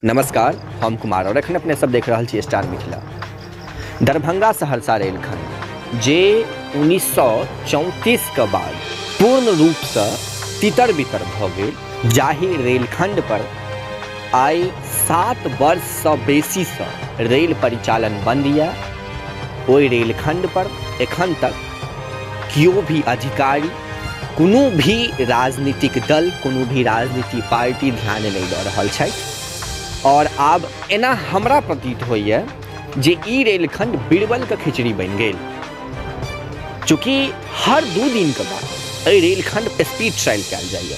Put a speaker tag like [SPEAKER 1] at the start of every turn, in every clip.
[SPEAKER 1] नमस्कार, हम कुमार और एखन अपने सब देख रहल छी स्टार मिथिला। दरभंगा सहरसा रेलखंड जे 1934 के बाद पूर्ण रूप से तितर बितर भऽ गेल, जाहि रेलखंड पर आइ 7 वर्ष सँ बेसी सँ रेल परिचालन बंद यऽ, ओहि रेलखंड पर एखन तक केओ भी अधिकारी, कोनो भी राजनीतिक दल, कोनो भी राजनीतिक पार्टी ध्यान नहि दऽ रहल छथि। आओर आब एना हमरा प्रतीत होइए जे ई रेलखंड बीरबलके खिचड़ी बनि गेल। चूँकि हर 2 दिनके बाद एहि रेलखंड स्पीड ट्रायल कयल जाइए,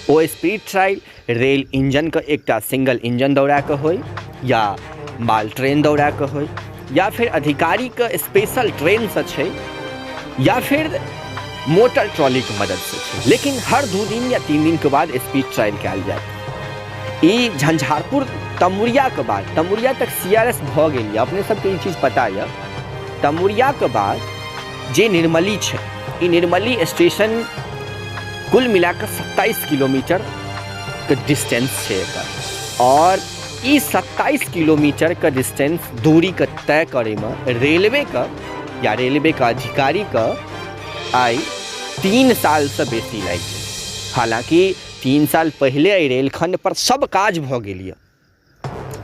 [SPEAKER 1] ओ स्पीड ट्रायल रेल इंजनके एकटा सिंगल इंजन दौड़ा कऽ होइ या माल ट्रेन दौड़ा कऽ होइ या फेर अधिकारीके स्पेशल ट्रेनसँ छै या फेर मोटर ट्रॉलीके मददसँ छै, लेकिन हर 2 दिन या 3 दिनके बाद स्पीड ट्रायल कयल जायत। ई झंझारपुर तमुरियाके बाद, तमुरिया तक सी आर एस भऽ गेल यऽ, अपने सबके ई चीज पता यऽ। तमुरियाके बाद जे निर्मली छै, ई निर्मली स्टेशन कुल मिलाकऽ 27 किलोमीटरके डिस्टेंस छै एकर, आओर ई 27 किलोमीटरके डिस्टेंस दूरीके तय करैमे रेलवेके या रेलवेके अधिकारीके आइ 3 सालसँ बेसी लागि गेल। हालाँकि 3 साल पहिले एहि रेलखण्ड पर सब काज भऽ गेल यऽ,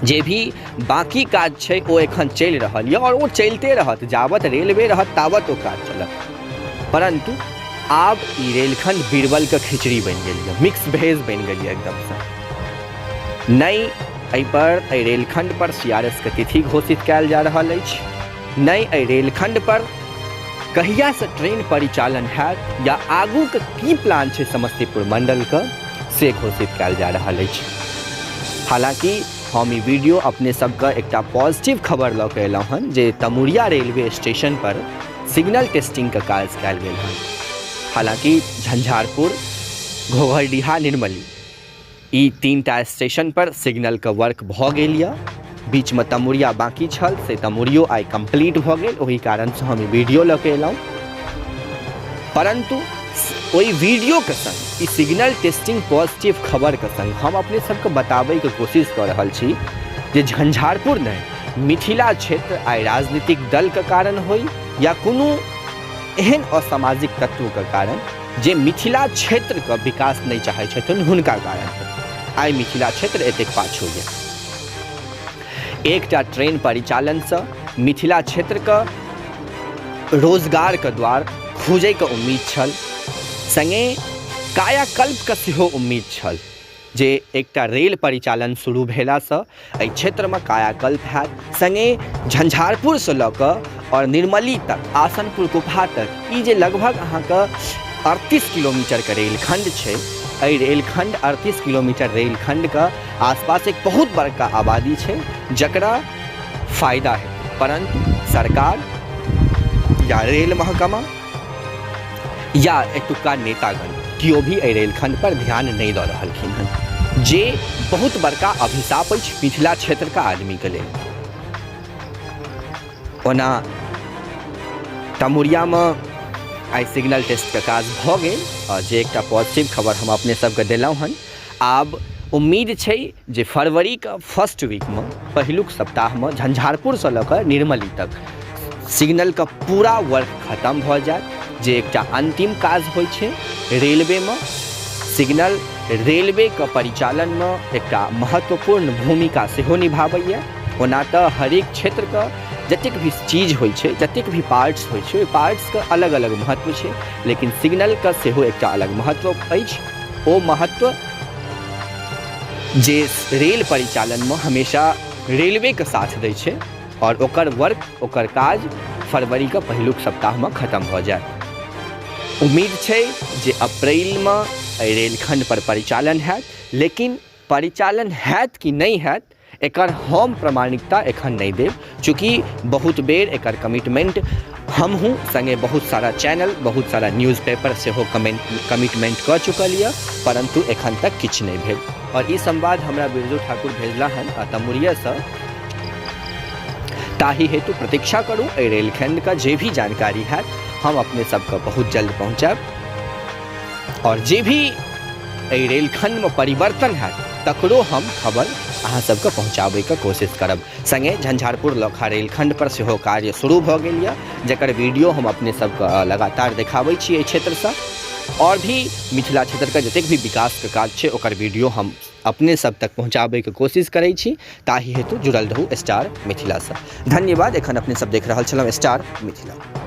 [SPEAKER 1] जे भी बाकी काज छै ओ एखन चलि रहल यऽ आओर ओ चलिते रहत, जाबत रेलवे रहत ताबत ओ काज चलत। परन्तु आब ई रेलखण्ड बीरबलके खिचड़ी बनि गेल यऽ, मिक्स भेज बनि गेल यऽ एकदमसँ। नहि एहिपर एहि रेलखण्ड पर सी आर एस के तिथि घोषित कयल जा रहल अछि, नहि एहि रेलखण्ड पर कहियासँ ट्रेन परिचालन हैत या आगूके की प्लान छै समस्तीपुर मण्डलके से घोषित कयल जा रहल अछि। हालाँकि हम ई वीडियो अपने सबके एकटा पॉजिटिव खबर लऽ के एलहुँ हन जे तमुरिया रेलवे स्टेशन पर सिग्नल टेस्टिंगके काज कयल गेल हन। हालाँकि झंझारपुर, घोघरडीहा, निर्मली ई 3टा स्टेशन पर सिग्नलके वर्क भऽ गेल यऽ, बीचमे तमुरिया बाँकी छल से तमुरियो आइ कम्प्लीट भऽ गेल, ओहि कारणसँ हम ई वीडियो लऽ के एलहुँ। परन्तु ओहि वीडियोके संग ई सिग्नल टेस्टिंग पॉजिटिव खबरके संग हम अपने सबके बताबैके कोशिश कऽ रहल छी जे झंझारपुर नहि, मिथिला क्षेत्र आइ राजनीतिक दलके कारण होइ या कोनो एहन असामाजिक तत्वके कारण जे मिथिला क्षेत्रके विकास नहि चाहै छथिन हुनका कारण आइ मिथिला क्षेत्र एतेक पाछू यऽ। एकटा ट्रेन परिचालनसँ मिथिला क्षेत्रके रोजगारके द्वार खुजैके उम्मीद छल, सङ्गे कायाकल्पके सेहो उम्मीद छल जे एकटा रेल परिचालन शुरू भेलासँ एहि क्षेत्रमे कायाकल्प हैत। सङ्गे झंझारपुरसँ लऽ कऽ आओर निर्मली तक, आसनपुर कुपहा तक ई जे लगभग अहाँके 38 किलोमीटरके रेलखण्ड छै, एहि रेलखण्ड 38 किलोमीटर रेलखण्डके आसपास एक बहुत बड़का आबादी छै जकरा फायदा हेतै। परन्तु सरकार या रेल महकमा या एतुका नेतागण केओ भी एहि रेलखण्ड पर ध्यान नहि दऽ रहलखिन हन, जे बहुत बड़का अभिशाप अछि मिथिला क्षेत्रके आदमीके लेल। ओना तमुरियामे आइ सिग्नल टेस्टके काज भऽ गेल आओर जे एकटा पॉजिटिव खबर हम अपने सबके देलहुँ हन। आब उम्मीद छै जे फरवरीके फर्स्ट वीकमे, पहिलुक सप्ताहमे झंझारपुरसँ लऽ कऽ निर्मली तक सिग्नलके पूरा वर्क खतम भऽ जायत, जे एकटा अन्तिम काज होइ छै रेलवेमे। सिग्नल रेलवेके परिचालनमे एकटा महत्वपूर्ण भूमिका सेहो निभाबैए। ओना तऽ हरेक क्षेत्रके जतेक भी चीज होइ छै, जतेक भी पार्ट्स होइ छै, ओहि पार्ट्सके अलग अलग महत्व छै, लेकिन सिग्नलके सेहो एकटा अलग महत्व अछि। ओ महत्व जे रेल परिचालनमे हमेशा रेलवेके साथ दै छै आओर ओकर वर्क, ओकर काज फरवरीके पहिलुक सप्ताहमे खतम भऽ जायत। उम्मीद छै जे अप्रैलमे एहि रेलखण्ड पर परिचालन हैत, लेकिन परिचालन हैत कि नहि हैत एकर हम प्रमाणिकता एखन नहि देब, चूँकि बहुत बेर एकर कमिटमेंट हमहूँ सङ्गे बहुत सारा चैनल, बहुत सारा न्यूज़ पेपर सेहो कमिटमेंट कऽ चुकल यऽ, परन्तु एखन तक किछु नहि भेल। आओर ई संवाद हमरा बिरजू ठाकुर भेजला हन आ तमुरियासँ, ताहि हेतु प्रतीक्षा करू। एहि रेलखण्डके जे भी जानकारी हैत हम अपने सबके बहुत जल्द पहुँचायब आओर जे भी एहि रेलखण्डमे परिवर्तन हैत तकरो हम खबर अहाँ सबके पहुँचाबैके कोशिश करब। सङ्गे झंझारपुर लौकहा रेलखण्ड पर सेहो कार्य शुरू भऽ गेल यऽ, जकर वीडियो हम अपने सबके लगातार देखाबै छी एहि क्षेत्रसँ। आओर भी मिथिला क्षेत्रके जतेक भी विकासके काज छै ओकर वीडियो हम अपने सब तक पहुँचाबैके कोशिश करै छी, ताहि हेतु जुड़ल रहू स्टार मिथिलासँ। धन्यवाद। एखन अपने सब देख रहल छलहुँ स्टार मिथिला।